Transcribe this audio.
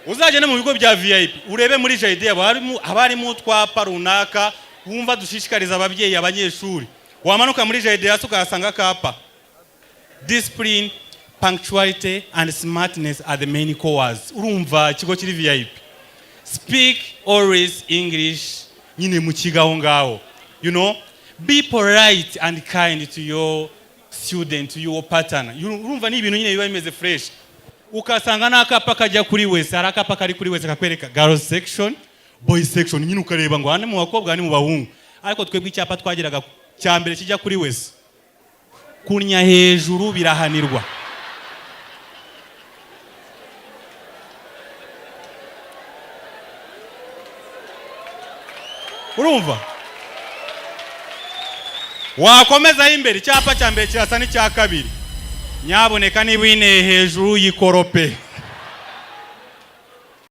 Uzagende mu bigo bya VIP, urebe muri jardin yabo, haba harimo utwapa runaka wumva dushishikariza ababyeyi, abanyeshuri. Wamanuka muri jardin hasi ukahasanga akapa: "Discipline, punctuality and smartness are the main cores." Urumva ikigo kiri VIP. "Speak always English" nyine mu kigo aho ngaho. Be polite and kind to your student, to your partner. Urumva ni ibintu nyine biba bimeze fresh. Ukasanga n'akapa kajya kuri wese, hari akapa kari kuri wese kakwereka girls section, boys section nyine, ukareba ngo hano mu bakobwa, hano mu bahungu. Ariko twebwe icyapa twageraga cya mbere kijya kuri wese: "Kunnya hejuru birahanirwa." Urumva wakomezaho imbere, icyapa cya mbere kirasa n'icya kabiri: "Nyaboneka niba uyineye hejuru, yikorope."